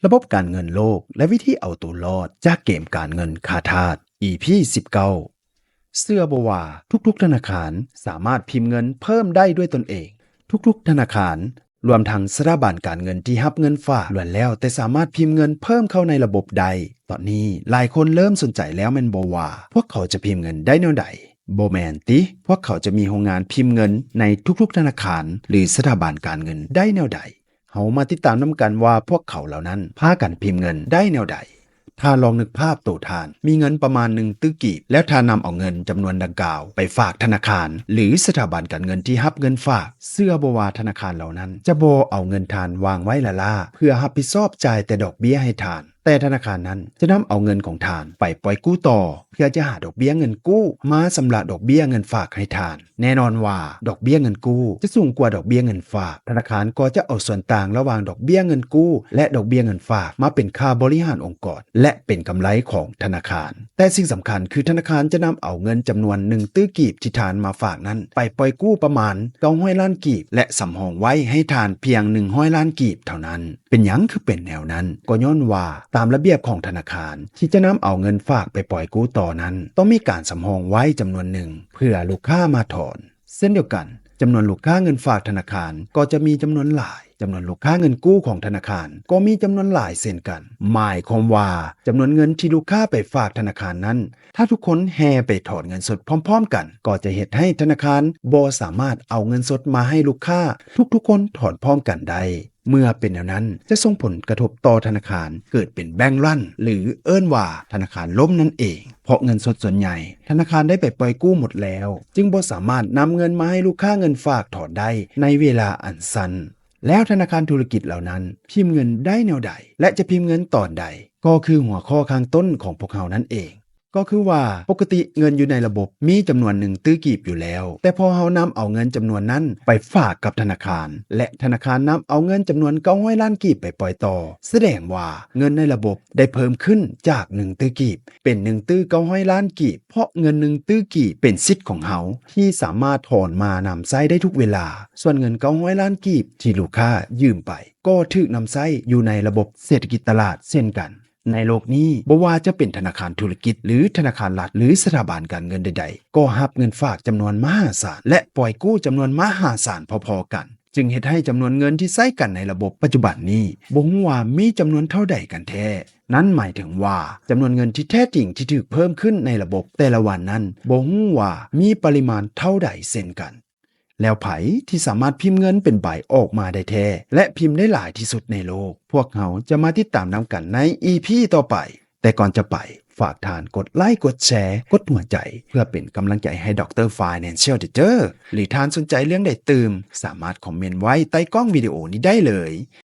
ລະບົບການເງິນໂລກ ແລະ ວິທີເອົາໂຕລອດຈາກເກມການເງິນຂາດທາດ ອີ ພີ ສິບເກົ້າ. ເຊື່ອບໍ່ວ່າທຸກໆທະນາຄານສາມາດພິມເງິນເພີ່ມໄດ້ດ້ວຍຕົນເອງ. ທຸກໆທະນາຄານ ລວມທັງສະຖາບັນການເງິນທີ່ຮັບເງິນຝາກ ລ້ວນແລ້ວແຕ່ສາມາດພິມເງິນເພີ່ມເຂົ້າໃນລະບົບໄດ້. ຕອນນີ້ຫຼາຍຄົນເລີ່ມສົນໃຈແລ້ວແມ່ນບໍ່ວ່າ ພວກເຂົາຈະພິມເງິນໄດ້ແນວໃດ? ບໍ່ແມ່ນຕິ ພວກເຂົາຈະມີໂຮງງານພິມເງິນໃນທຸກໆທະນາຄານ ຫຼື ສະຖາບັນການເງິນໄດ້ແນວໃດ? ເຮົາມາຕິດຕາມນຳກັນວ່າພວກເຂົາເຫຼົ່ານັ້ນພາກັນພິມເງິນໄດ້ແນວໃດ. ທ່ານລອງນຶກພາບໂຕທ່ານມີເງິນປະມານໜຶ່ງຕື້ກີບ ແລ້ວທ່ານນຳເອົາເງິນຈຳນວນດັ່ງກ່າວໄປຝາກທະນາຄານ ຫຼື ສະຖາບັນການເງິນທີ່ຮັບເງິນຝາກ. ເຊື່ອບໍ່ວ່າທະນາຄານເຫຼົ່ານັ້ນຈະບໍ່ເອົາເງິນທ່ານວາງໄວ້ລ້າໆ ເພື່ອຮັບຜິດຊອບຈ່າຍແຕ່ດອກເບ້ຍໃຫ້ທ່ານ, ແຕ່ທະນາຄານນັ້ນຈະນຳເອົາເງິນຂອງທ່ານໄປປ່ອຍກູ້ຕໍ່ ເພື່ອຈະຫາດອກເບ້ຍເງິນກູ້ມາຊຳລະດອກເບ້ຍເງິນຝາກໃຫ້ທ່ານ. ແນ່ນອນວ່າດອກເບ້ຍເງິນກູ້ຈະສູງກວ່າດອກເບ້ຍເງິນຝາກ, ທະນາຄານກໍຈະເອົາສ່ວນຕ່າງລະຫວ່າງດອກເບ້ຍເງິນກູ້ ແລະ ດອກເບ້ຍເງິນຝາກມາເປັນຄ່າບໍລິຫານອົງກອນ ແລະ ເປັນກຳໄລຂອງທະນາຄານ. ແຕ່ສິ່ງສຳຄັນຄືທະນາຄານຈະນຳເອົາເງິນຈຳນວນໜຶ່ງຕື້ກີບທີ່ທ່ານມາຝາກນັ້ນໄປປ່ອຍກູ້ປະມານເກົ້າຮ້ອຍລ້ານກີບ ແລະ ສຳຮອງໄວ້ໃຫ້ທ່ານພຽງໜຶ່ງຮ້ອຍລ້ານກີບເທົ່ານັ້ນ. ເປັນຫຍັງຄືເປັນແນວນັ້ນ? ກໍຍ້ອນວ່າຕາມລະບຽບຂອງທະນາຄານທີ່ຈະນຳເອົາເງິນຝາກໄປປ່ອຍກູ້ຕໍ່ນັ້ນ ຕ້ອງມີການສຳຮອງໄວ້ຈຳນວນໜຶ່ງເພື່ອລູກຄ້າມາຖອນ. ເຊັ່ນດຽວກັນ, ຈຳນວນລູກຄ້າເງິນຝາກທະນາຄານກໍຈະມີຈຳນວນຫຼາຍ, ຈຳນວນລູກຄ້າເງິນກູ້ຂອງທະນາຄານກໍມີຈຳນວນຫຼາຍເຊັ່ນກັນ. ໝາຍຄວາມວ່າຈຳນວນເງິນທີ່ລູກຄ້າໄປຝາກທະນາຄານນັ້ນ ຖ້າທຸກຄົນແຫ່ໄປຖອນເງິນສົດພ້ອມໆກັນ ກໍຈະເຮັດໃຫ້ທະນາຄານບໍ່ສາມາດເອົາເງິນສົດມາໃຫ້ລູກຄ້າທຸກໆຄົນຖອນພ້ອມກັນໄດ້. ເມື່ອເປັນແນວນັ້ນ ຈະສົ່ງຜົນກະທົບຕໍ່ທະນາຄານ ເກີດເປັນ bank run ຫຼື ເອີ້ນວ່າທະນາຄານລົ້ມນັ້ນເອງ, ເພາະເງິນສົດສ່ວນໃຫຍ່ທະນາຄານໄດ້ໄປປ່ອຍກູ້ໝົດແລ້ວ, ຈຶ່ງບໍ່ສາມາດນຳເງິນມາໃຫ້ລູກຄ້າເງິນຝາກຖອນໄດ້ໃນເວລາອັນສັ້ນ. ແລ້ວທະນາຄານທຸລະກິດເຫຼົ່ານັ້ນພິມເງິນໄດ້ແນວໃດ ແລະ ຈະພິມເງິນຕອນໃດ? ກໍຄືຫົວຂໍ້ຂ້າງຕົ້ນຂອງພວກເຮົານັ້ນເອງ. ກໍຄືວ່າປົກກະຕິເງິນຢູ່ໃນລະບົບມີຈຳນວນໜຶ່ງຕື້ກີບຢູ່ແລ້ວ, ແຕ່ພໍເຮົານຳເອົາເງິນຈຳນວນນັ້ນໄປຝາກກັບທະນາຄານ ແລະ ທະນາຄານນຳເອົາເງິນຈຳນວນເກົ້າຮ້ອຍລ້ານກີບໄປປ່ອຍຕໍ່, ສະແດງວ່າເງິນໃນລະບົບໄດ້ເພີ່ມຂຶ້ນຈາກໜຶ່ງຕື້ກີບເປັນໜຶ່ງຕື້ເກົ້າຮ້ອຍລ້ານກີບ, ເພາະເງິນໜຶ່ງຕື້ກີບເປັນສິດຂອງເຮົາທີ່ສາມາດຖອນມານຳໃຊ້ໄດ້ທຸກເວລາ, ສ່ວນເງິນເກົ້າຮ້ອຍລ້ານກີບທີ່ລູກຄ້າຢືມໄປ ກໍຖືກນຳໃຊ້ຢູ່ໃນລະບົບເສດຖະກິດຕະຫຼາດເຊັ່ນກັນ. ໃນໂລກນີ້ ບໍ່ວ່າຈະເປັນທະນາຄານທຸລະກິດ ຫຼື ທະນາຄານລັດ ຫຼື ສະຖາບັນການເງິນໃດໆ ກໍຮັບເງິນຝາກຈຳນວນມະຫາສານ ແລະ ປ່ອຍກູ້ຈຳນວນມະຫາສານພໍໆກັນ, ຈຶ່ງເຮັດໃຫ້ຈຳນວນເງິນທີ່ໃຊ້ກັນໃນລະບົບປັດຈຸບັນນີ້ ບໍ່ຮູ້ວ່າມີຈຳນວນເທົ່າໃດກັນແທ້. ນັ້ນໝາຍເຖິງວ່າ ຈຳນວນເງິນທີ່ແທ້ຈິງທີ່ຖືກເພີ່ມຂຶ້ນໃນລະບົບແຕ່ລະວັນນັ້ນ ບໍ່ຮູ້ວ່າມີປະລິມານເທົ່າໃດເຊັ່ນກັນ. ແລ້ວໃຜທີ່ສາມາດພິມເງິນເປັນໃບອອກມາໄດ້ແທ້ ແລະ ພິມໄດ້ຫຼາຍທີ່ສຸດໃນໂລກ? ພວກເຮົາຈະມາຕິດຕາມນຳກັນໃນ ອີ ພີ ຕໍ່ໄປ. ແຕ່ກ່ອນຈະໄປ, ຝາກທ່ານກົດໄລ, ກົດແຊ, ກົດຫົວໃຈ ເພື່ອເປັນກຳລັງໃຈໃຫ້ Doctor Financial Teacher ຫຼື ທ່ານສົນໃຈເລື່ອງໃດຕື່ມ, ສາມາດຄອມເມັນໄວ້ໃຕ້ກ້ອງວິດີໂອນີ້ໄດ້ເລີຍ.